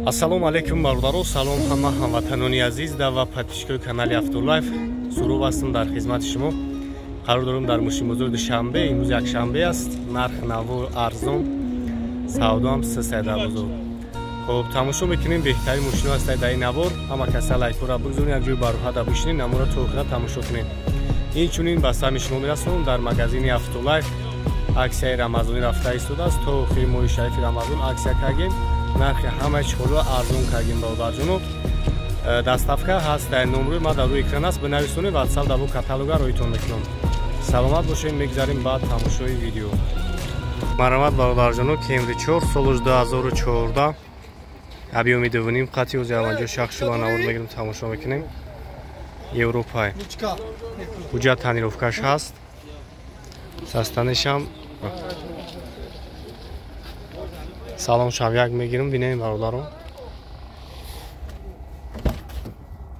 Ассалому алайкум бародаро, салом ҳама ҳамватанони азиз ва подписчикои канали Автолайф. Суроб ҳастам дар хизмати шумо. Қарор дорам дар мошинбозори Душанбе. Имрӯз якшанбе аст. Нарх наво арзон, савдоам 300 дар бозор. Хоб тамошо мекунем беҳтарин мошино ҳастад дар ин навор. Ҳама каса лайкҳоро бигузоред, як ҷои бароҳата бишинед, наморо то охира тамошо кунед. Инчунин ба сами шумо мерасонам дар магазини Автолайф аксияи рамазонӣ рафта истодааст. То охири моҳи шарифи Рамазон аксия кардем. Нархи ҳамаи чиҳоро арзон кардем бародарҷоно. Доставка ҳаст дар номрои ма дар рӯи экран аст, бинависонед, WhatsApp дар бо каталога роитон мекунам. Саломат бошед, мегзарем ба тамошои видео. Марҳамат бародарҷоно, Camry 4 солуш 2014 объёми 2.5 қати ози аванҷо шахс шуба навор мегирем, тамошо мекунем. Европай. Ҳуҷҷат тонировкаш ҳаст. Состанишам салон шавяк мегирам, бинем бародаро.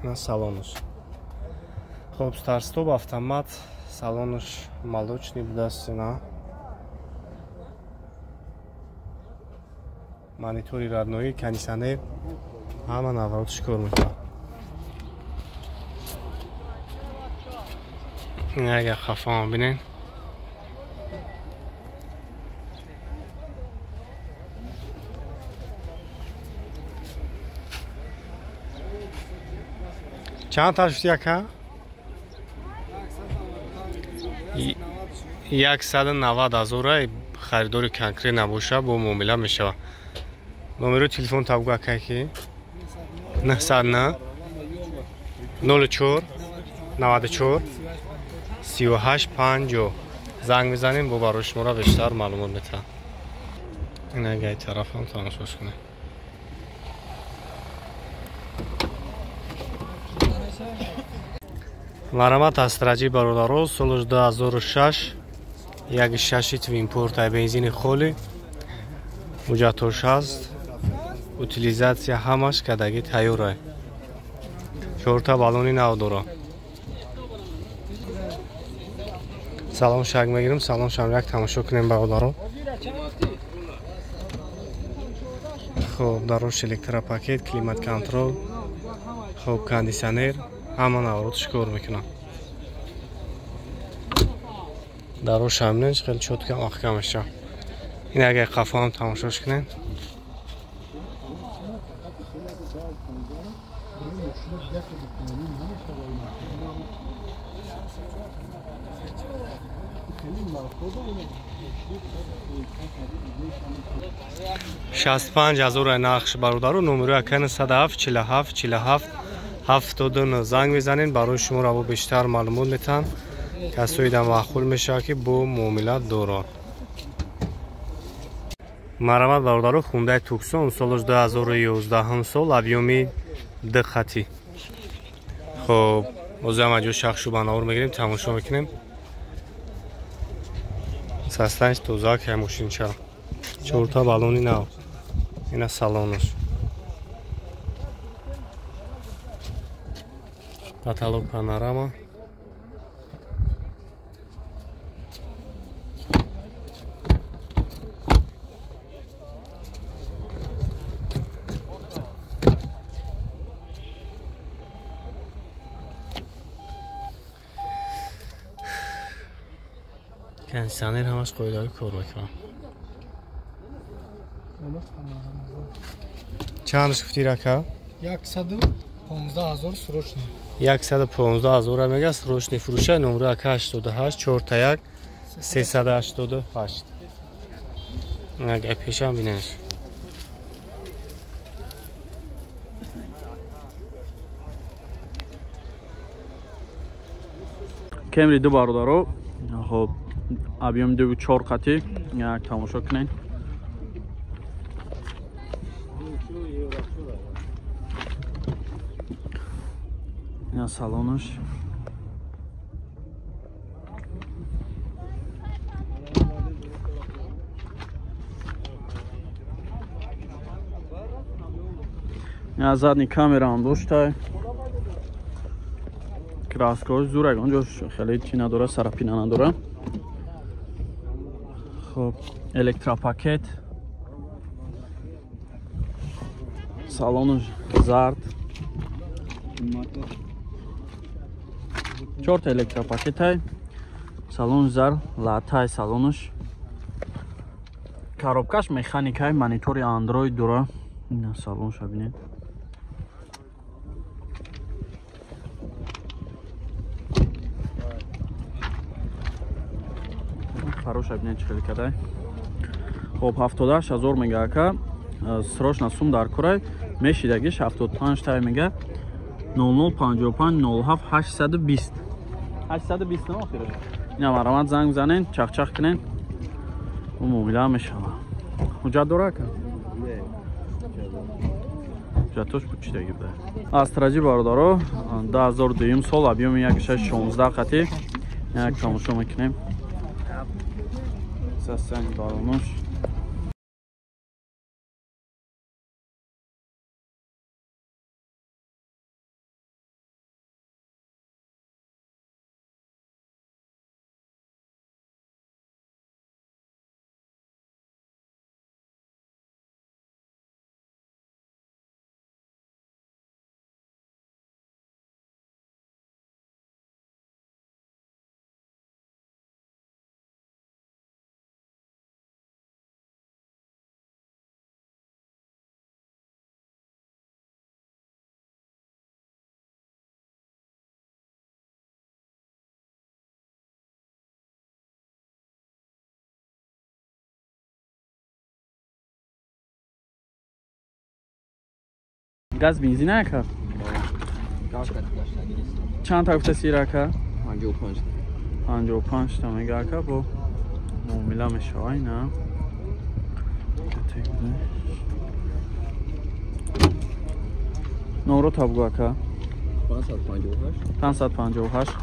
На салонаш. Хоб старт-стоп автомат, салонаш молочный будаст, на. Монитори роднои, кондиционер, ҳама наворотш кор мекунад. Агар хафаам бинен. Чанд та шуд яка? 190 ҳазора харидори конкрет набоша бо муомила мешавад. Номеро телефон табгу акай ки 909 04 94 38 50 занг мезанем, бо барои шуморо бештар маълумот метаҳам. Ин агай тарафам тамошош кунед. Марҳамат астраҷи бародаро, солуш 2006 1.6 твинпорт ай бензини холи, ҳуҷҷатош ҳаст, утилизатсия ҳамаш кадаги тайёрай. 4 баллони нав дора. Салон шак мегирем, салон шам як тамошо кунем бародаро. Хоб дарош электропакет, климат контрол, хоб кондиционер, ҳама наворотш кор мекунам. Дарош ҳаминаш хеле чотка маҳкам мешавад. Ин агар қафоам тамошош кунем. Шаст панҷ ҳазора нақш бародару, номерои ака 907 47 47 79 занг мезанем, барои шумо раво бештар маълумот метаҳам. Касои дар маъқул мешавад ки бо муомила дорад. Марҳамат бародаро, Хундай Туксон солаш 2011 сол, объёми 2 хати. Хоб, боз ҳам аҷо шахс шуба навор мегирем, тамошо мекунем. Состаниш тоза кай мошинча. 4 баллони нав. Ина салонаш. Потолок панорама. Кондиционер ҳамаш қоидави кор мекунад. Чанд шуфти рака? 115 ҳазор срочный. 115 ҳазора мега срочный фурӯша. Номро ака 88 41 388. Агар пешам бинеш. Camry 2 бародаро, хоб объём 2.4 қати, як тамошо кунед. Ина салонаш. Ина задний камера ҳам доштай. Краскош зурак, онҷо хеле чи надора, сарапина надора. Хоб электропакет. Салонаш зард. 4 электропакетай. Салон зар, латай салонаш. Коробкаш механикай, монитори Android дора. Ина салонша бинед. Фароша бинед чӣ хеле кадай. Хоб 78000 мега ака. Срочно сум дар курай. Мешидагиш 75 тай мега. 0055 07 820. 820 на охираш. Ина марамат занг занен, чахчах кунен. Муомила мешава. Ҳуҷҷат дора ака? Не. Ҳуҷҷатош буд чӣ даги буда. Астраҷи бародаро 2002 сол объёми 1.16 қати. Як тамошо мекунем. Сасани балонош. Газ бензин ака? Чанд та гуфта сир ака? 55. 55 та мега ака бо муомила мешава ина. Номро та бугу ака? 558. 558.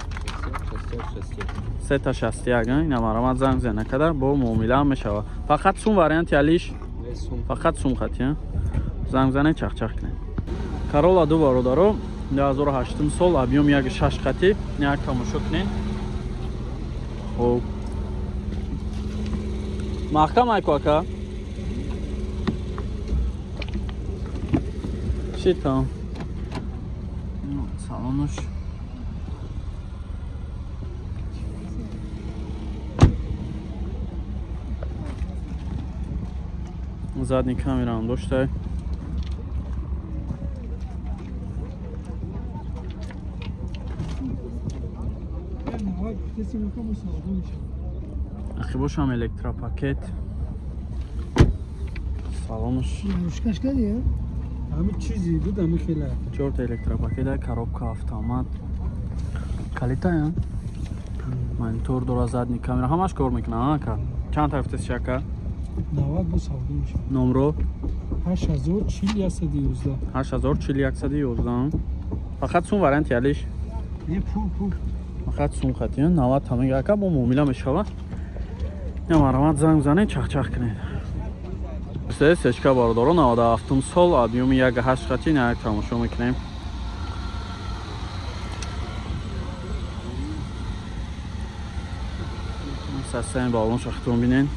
361 ина марамат занг зена када бо муомила мешава. Фақат сум варианти алиш? Фақат сум хати, занг зане чахчах кунед. Карола ду бародаро 2008 сол объём 1.6 қати як тамошо кунед. Хоб маҳкам айку ака? Шитам. Салонуш. Задний камера доштай. Ахи бошам электропакет. Салонуш. Мушкаш кадия? Ами чизи буд ами хела. 4 электропакет, коробка автомат. Калитая. Монитор дора, задний камера ҳамаш кор мекунад, ака. Чанд тарафта шака? 90 бо савдо мешавад. Номро 804111. 804111. Фақат сум варианти алиш? Не, пул. Фақат сум хати, 90 та мега ака бо муомила мешавад. Я марамат занг занед, чахчах кунед. Сечка бародаро 97 сол объёми 1.8 хати як тамошо мекунем. Састаин балон шахтон бинен.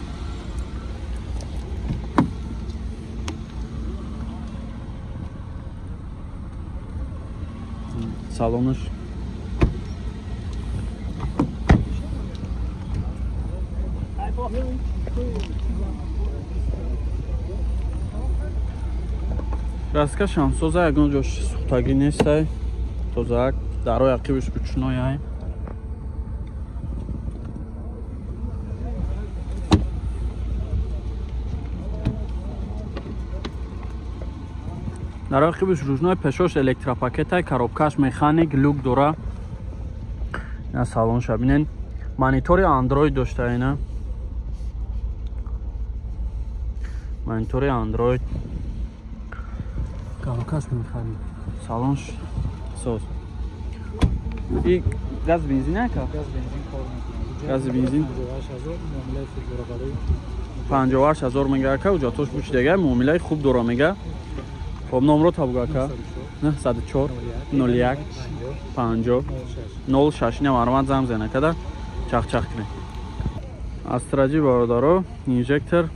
Салонуш. Раска шамсоза ягон ҷош сухтагӣ нестай. Тозаак дарои ақибиш ручнояй. Дарои ақибиш ручной, пешош электропакетай, коробкаш механик, люк дора. Ина салонша бинен. Монитори Android дошта ина. Монитори Android. Коробкаш механик. Салонш соз. И газ бензин ака? Газ бензин кор мекунад. Газ бензин 58000 муомилаи хуб дора барои 58000 мега ака, ҳуҷҷатош бучидага, муомилаи хуб дора мега. Хоб номро табуга ака? 904 01 50 06. Ина маромад занг зена када чахчах кунед. Астраҷи бародаро, инжектор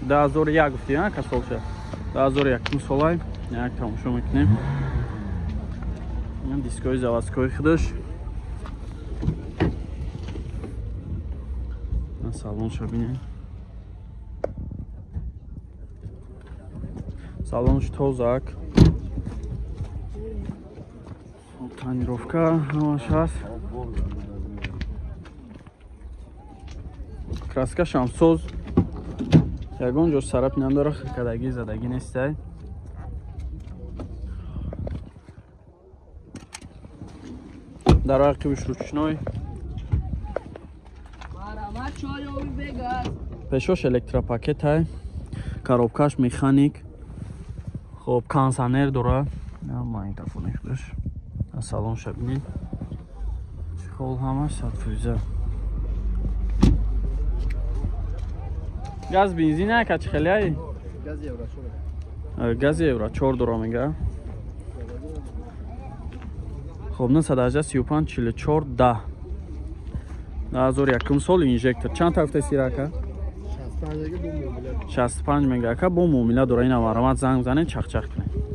2001 гуфти, а касолша? 2001 солай. Як тамошо мекунем. Ин дискои заводской худаш. Салонша бинем. Салонш тозак. Тонировка ҳамаш ҳаст. Краска шамсоз. Ягон ҷо сарап надора, хиркадагӣ задагӣ нестай. Дар ақибиш ручной. Пешош электропакетай. Коробкаш механик. Хоб кондиционер дора. Магнитофони худаш. Салонша бинед. Чӣ хол ҳамаш 100%. Газ бензин ака чӣ хеле ай? Газ евро 4. Газ евро 4 дора мега. Хоб 918 35 44 10. 2001 сол инжектор. Чанд тафта сира ака? 65 мега ака бо муомила дора. Ина марамат занг занед чақчақ кунед.